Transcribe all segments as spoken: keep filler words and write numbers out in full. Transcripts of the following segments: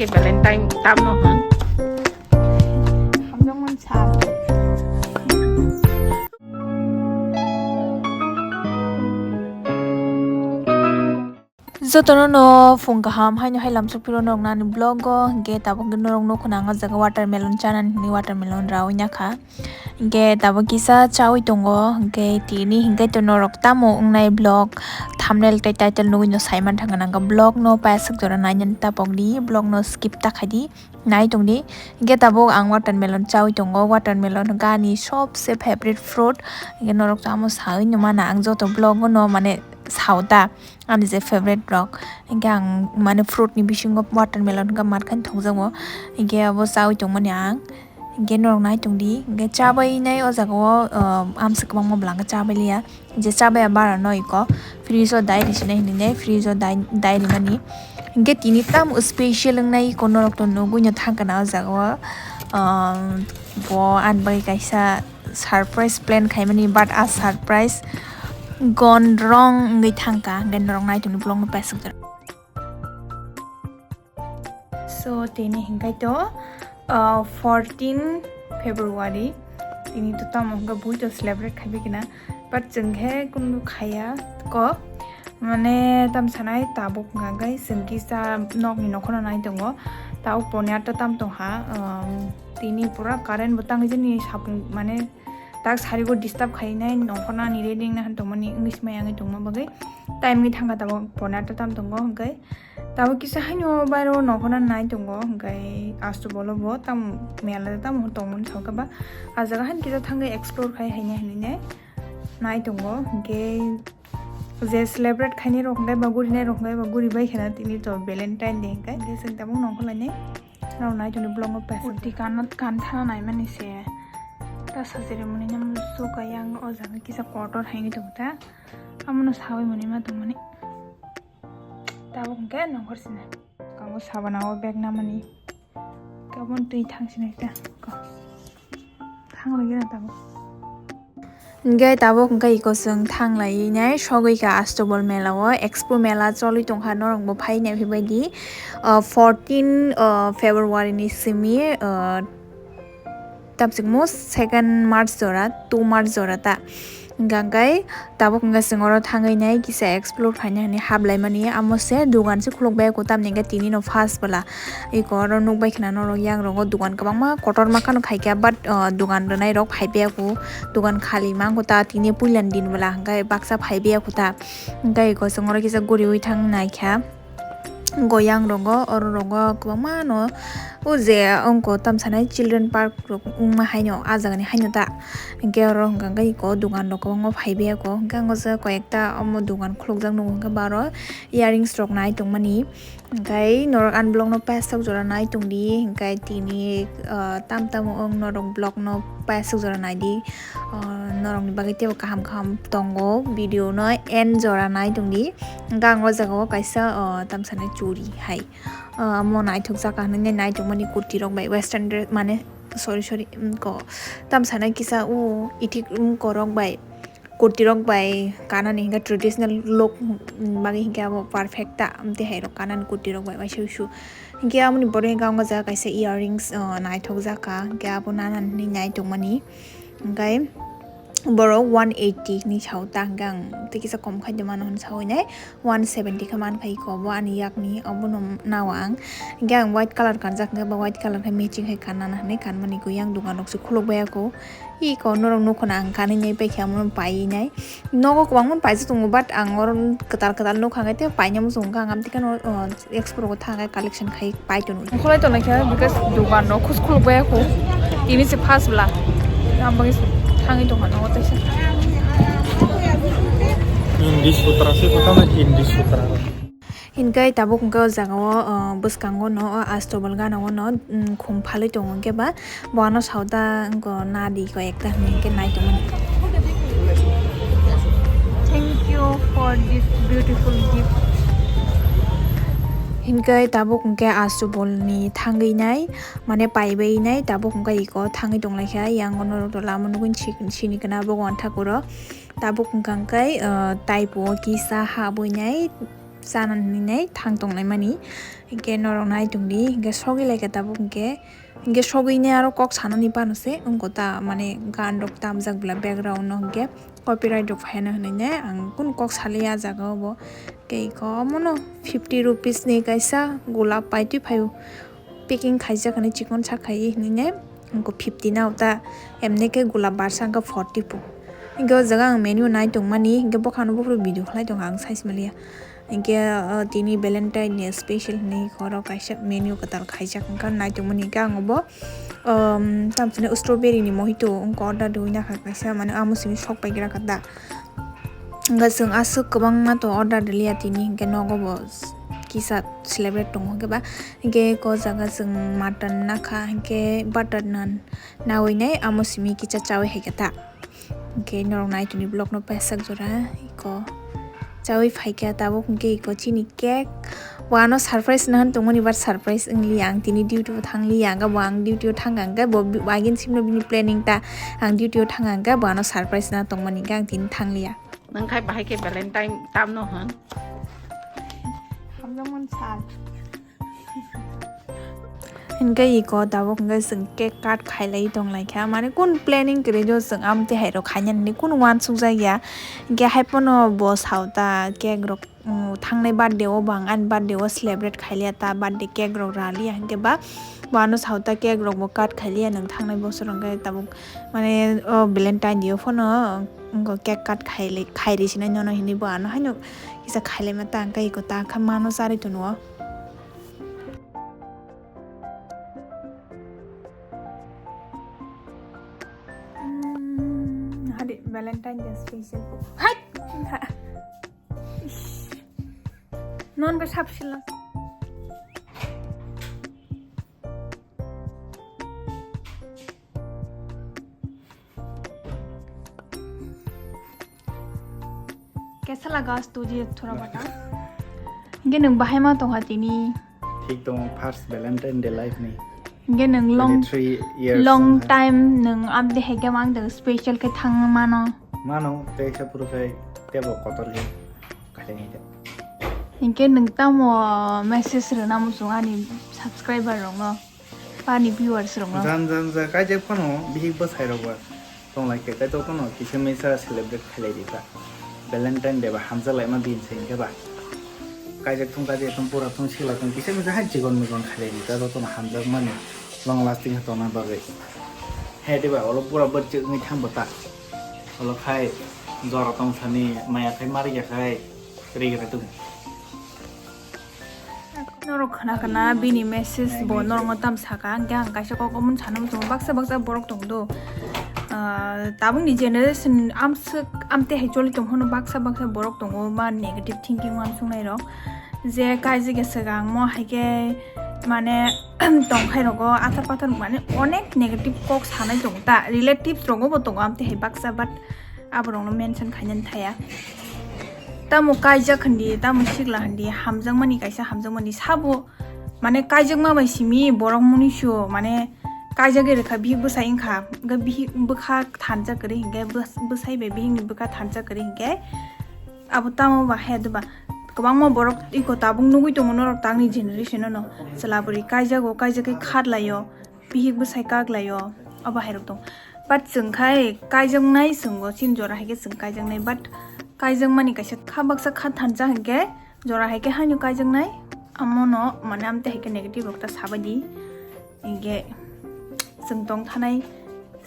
Valentine tamno hwn. Hamjakmani sal. Jotono no phung kaham haino hai lamsok phiro norok nani vlog o, hingke tabuk norok nukho nang o jaga watermelon chanani hinwi watermelon rawi nakha. Hingke tabuk kisa chawi tongo, hingke tini hingke to norok tamo wngnai vlog thumbnail tei title nugwi no saiman thangka nangka vlog no paisuk jora nainani tapok di vlog no skip ta khaidi. Nai tongdi, hingke tabuk ang watermelon chawi tongo, watermelon hingke ani sobse favorite fruit, hingke norok tamo sawi no mana ang joto vlog o no mane sao ta ani je favorite rok, hingke ang mane fruit ni bisingo watermelon hingke matkhe thokjago, hingke abo chawi tongmani ang, hingke norok nai tongdi, hingke chabai nai o jaga o, ah, amsa kwbangma bwlangkhe chabai liya. Je chabaya bara no iko fridge o dai ri sinai hinwi ne fridge o dai, dai rimani. Hingke tini tamo special wngnai iko norok to nugwi no thangkha na o jaga o. Um, bo ani bagwi kaisa surprise plan khaimani, but a surprise gone wrong wngwi thangkha, hingke norok nai tongdi vlog no paisuk jora. So, tini hingkai to, ah, fourteen February. Tini to tamo hingka bui to celebrate khaibi kina. But chwng khe kunu khaya ko. Mane tam sanai tabuk hingka kai chwng kisa nokni nokhono nai tongo. Tabuk poniya to tam tongha. Um, tini pura current bo tangwi jani sapung mane tak sarigo disturb khainai nokhono ani reading na han tongmani English mai angwi tongma bagwi. Time ni thangka tabuk poniya to tam tongo hingkai. Tabuk kisa haino bairo nokhono nai tongo, hingkai asto bolo bo tam mela tamo tongmani thangka ba. A jaga han kisa thangwi explore khai haino hinwi nai tongo, hingke je celebrate khainai rok hingkai ba gurinai rok hingkai ba guri bai khana tini to Valentine day hingkai. Hingke chwng tabuk nongkhor lainai rok nai tongni vlog o paisa. Kurti kan, kan thana naimani se ta sajere muni nam suka yang o jaga kisa kotor haino tongta. Amono sawi muni ma tongmani. Tabuk hingke nongkhor sina. Kango sabana o bag namani. Kabon twi thang sina kita. Ko. Thang lagi na tabuk. Hingke tabuk hingke iko chwng thang lai nai sogwi ka Astobol mela o. Expo mela choli tongkha norok bo phai nai phi bai di. Uh, fourteen, uh, February ni simi, uh, Tamsik mo second March jora, two March jora ta. Hingka hingkai tabuk hingka chwng oro thangwi nai kisa explore khaina hinwi hap laimani, amo se dogan se khuluk bai kho, tamni hingka tini no first bwla. Eko oro nuk bai khna norok yang rogo dogan kwbangma kotor ma khano khaikha, but, uh, dogan rwnai rok phai baiya kho, dogan khali ma kho ta, tini puila ni din bwla hingka baksa phai baiya kho ta. Hingka eko chwng oro kisa guriwi thang naikha. Goyang rogo, oro rogo kwbangma no, o je ongko tamsanai children park rok wngma haino, ah jagani haino ta. Hingke oro hingka hingke iko dogan rok kwbangma phai baiya kho, hingke ang o jaga koi ekta omo dogan khulukjak nugo, hingke ba aro earrings rok nai tongmani. Hingke norok ani vlog no paisok jora nai tongdi, hingke tini, ah, tam tamo wng norok vlog no paisok jora naidi. Ah, norokni bagwi teibo kaham kaham tongo, video no end jora nai tongdi. Hingke ang o jaga o kaisa, ah, tamsani churi hai. Ah, omo naithok jaka hinwi nai tongmani kurti rok bai western dress mane, sorry, sorry, um, ko tamsana kisa o ithik, um, korok bai kurti rok bai kanani hingke traditional look, um, bagwi hingke abo perfect ta, amtwi hai rok kanani kurti rok bai waisa wusu. Hingke aboni borok hingke ang o jaga kaisa earrings, ah, naithok jaka, hingke abo nana hinwi nai tongmani. Hingke borok one eighty ni sao ta, hingke ang tei kisa kom khai de mano hinwi sawi nai, one seventy khe man khai kho bo ani yakni, obono nawa ang. Hingke ang white colour kanjak, hingke bo white colour khe matching khai kanna hinwi kanmani koi, yang dogan rok se khuluk baiya kho. Iko norok nukho na ang kanwi nai paikha, omono paiwi nai. Nogo kwbangma paijak tongo, but ang oro kwtal kwtal nukha, hingke tei paina muchung kha, ang amtwi kheno, o, expo rogo thangkhe collection khai pai tono. Khulai tonglai kha, because dogan rok khus khuluk baiya kho. Tini se first bwla. Ang bagwi thangwi tongkha nogo teisa. Hindi sutra se, kotama Hindi sutra. Hingke tabuk hingke o jaga o, o, bwskango no o Astobol gana o no, mm, khum phalwi tongo hingke ba bo ano sao ta wngko nadi ko ekta hinwi hingke nai tongmani. Thank you for this beautiful gift. Hingke tabuk hingke Astobol ni thangwi nai mane paibai nai tabuk hingke iko thangwi tonglaikha yang o norok to lama nugwi sini kana Bhagwan Thakur o tabuk hingka hingke, o, taipo kisa habwi nai. chana hinwi nai thang tonglaimani. Hinkhe norok nai tongdi, hinkhe sogwi laikha tabuk hinkhe, hinkhe sogwini aro kok sanani phano se wngkha ta, mane gan rok tamjak bwla background no hinkhe copyright rok phaina hinwi nai ang kunu kok saliya ah jaga o bo. Tei iko omono fifty rupees ni kaisa gulab paitwi phaio, packing khaijak hinwi chikon sak khai hinwi nai. Wngkha fifty na ta, emne khe gulab barsa wngkha forty po. Hinkhe o jaga ang menu nai tongmani, hinkhe bokhano buphuru video khlai tongo ang size maliya. Hinkhe, uh, tini Valentine ni special hinwi khoro kaisa menu kwtal khaijak wngkha nai tongmani, hinkhe ang bo, um, tamo chini strawberry ni mojito wngkha order rwui nakha kaisa, mane amo simi sok paigra kha da. Wngkha chwng aswk kwbangma to order rwliya tini, hinkhe nogo bo kisa celebrate tongo, hinkhe ba hinkhe ko jaga chwng mutton nakha, hinkhe butter naan nawi nai amo simi kisa chawi hai khe ta. Hinkhe norok nai tongdi vlog no paisa jora iko chawi phaikha tabuk, hinkhe iko chini cake. Bo ano surprise na han tongmani, but surprise wngli ang tini duty o thangli ang, bo ang duty o thang ang bo bi-, agin simno bini planning ta, ang duty o thang ang bo ano surprise na tongmani ang tini thangli ya. Nang khai bahai khe Valentine tamno han. Hamjakmani sal. Hinkhe iko tabuk hinkhe chwng cake cut khailai tonglaikha, mane kun planning kwrwi do chwng amtwi hai rok khainani kun uansukjak ya, hinkhe haiphano bo sauta cake rok, um, thangnai birthday o bo ang ani birthday o celebrate khailiya ta, birthday cake rok raliya hinkhe ba bo ano sauta cake rok bo cut khailiya, nwng thangnai bosor hinkhe tabuk mane o Valentine day o phano wngkha cake cut khailai, khairi sinai nono hinwi bo ano haino kisa khailaima ta hinkhe iko ta kha mano charwi tono. Hmm, hadi Valentine Day special. Hai! Ha. Ish. Non ke sap sila. Kaisa laga studio thora bata. Hinkhe nwng bahai ma tongkha tini? Thik tongo, first Valentine Day life ni. Hinkhe nwng long, twenty-three years long wngkha. Time nwng amtwi hai khe mang tong special khe thang mano. Mano, tei khe phuru khai tebo kotor khe khailai nai khe. Hinkhe nwng tamo message rwna muchung ani subscriber rokno? Ani viewers rokno. Jan jan ja kaijak phano bihik bwsai rok ba tonglai khe, kaitor phano kisa misa celebrate khailai di ta. Valentine Day ba hamjak laima din se hinkhe ba. Kaijak thung kaijak thung pura thung sila thung kisa misa hai chikon mikon khailai di ta, jotono hamjak mani long lasting khe tongna bagwi. Hai de ba olo pura bwrchik wngwi thang bo ta. Olo khai jora tong sani maya khai mari ya khai ri gra tung. Norok khna khna bini message bo norokno tam saka, hinkhe ang kaisa kok omo sana muchungo, baksa baksa borok tong do. Ah, tabukni generation amswk amtwi hai choli tong phano baksa baksa borok tongo, ba negative thinking uansuknai rok. Je kaijak ya swkang mo hai khe mane tong khai rogo athar pathar mane onek negative kok sanai tongo ta, relatives rogo bo tongo amtwi hai baksa, but aborokno mention khainani thaya. Tamo kaijak hindi, tamo sikla hindi, hamjakmani kaisa hamjakmani sabo, mane kaijakma bai simi borok mwnwi sio, mane kaijagwi rwkha bihik bwsai wngkha, hwnkhe bihik bwkha thansa kwrwi hinkhe bwsai bai bihikni bwkha thansa kwrwi hinkhe abo tamo ba he doba. Kwbangma borok iko tabuk nugwi tongo norok tangni generation-o no, chwla bwrwi kaijago, kaijak khe khat laio, bihik bwsai kak laio, abo hai rok tong. But chwng khai kaijaknai, chwngo chini jora hai khe chwng kaijaknai, but kaijakmani kaisa kha baksa kha thansa hinkhe jora hai khe haino kaijaknai, amono mane amtwi hai khe negative rok ta sabai di. Hinkhe chwng tong thanai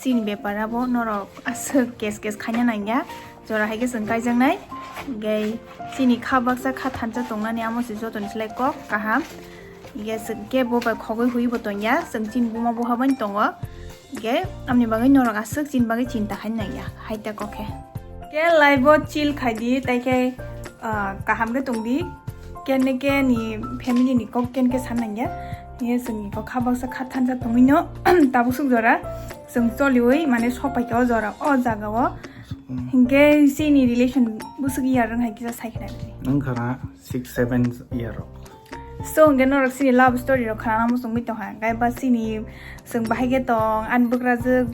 chini bepar abo norok aswk kes kes khaina nangya, jora hai khe chwng kaijaknai. Hinkhe chini kha baksa kha thansa tongnani amo se jotoni slai kok kaham. Hinkhe chwng kebo bai khogwi hui bo tongya, chwng chini buma bo habani tongo. Hinkhe amni bagwi norok aswk chini bagwi chinta khaina nangya, hai ta kok khe. Khe life o chill khai di, tai khe, ah, kaham khe tong di. Kene khe ni family ni kok kene khe san nangya. Ye chwng ni kok kha baksa kha thansa tongwi no tabuk suk jora chwng choliwi mane sok pai khe o jora o jaga o. Hinkhe chini relation bwswk year wng hai kisa sai khna di. Wng khana six seven year rok. So hinkhe norok chini love story rok khana muchungwi tongkha, hinkhe ba chini chwng bahai khe tong ani bwkrajwk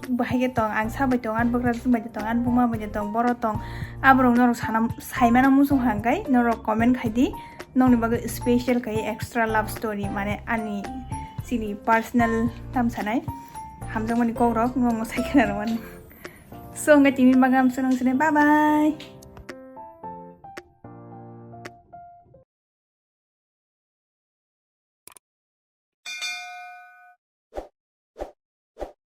bahai khe tong, ang sa bai tong, ani bugra bai tong, ani buma bai tong, boro tong, aborok norok sana saimano muchung hangkai norok comment khai di, nokni bagwi special khai extra love story, mane ani chini personal tam sanai, hamjakmani kokrok nokno sai khna rwmani. So hwnkhe tini bagwi amsonong sinai, bye bye.